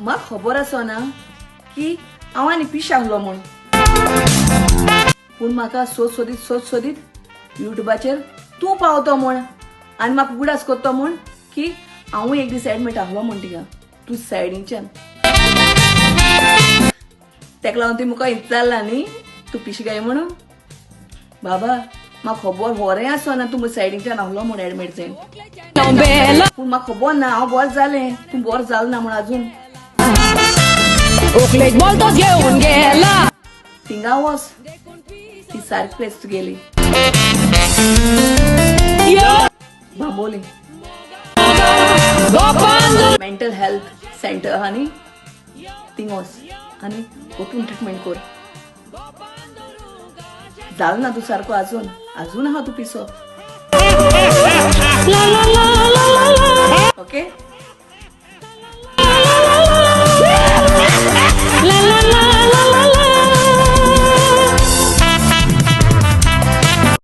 म्हाका खबर आसो ना की हांव आनी पिश आहलो म्हूण. पूण म्हाका सोद सोदीत सोद सोदीत युट्यूबाचेर तूं पावतो म्हूण आनी म्हाका उगडास करतो म्हूण की हांवूय एक दीस एडमीट आहलो म्हूण थिंगा तूं सायडीच्यान. तेका लागून तुवें मुका विचारला न्ही तूं पिशी काय म्हणून. बाबा म्हाका खबर बरें आसो ना तूं म्हज्या सायडीच्यान आहलो म्हूण एडमीट जायन. पूण म्हाका खबर ना हांव बरें जालें, तूं बरें जालें ना म्हूण अजून. घेऊन गेला. थिंगा वच, ती सारकी प्लेस तुगेली. बांबोली मेंटल हेल्थ सेंटर आहा न्ही, थिंग वच आनी वचून ट्रिटमेंट कर. जाल ना तूं सारको अजून, अजून आहा तूं पिसो. ओके.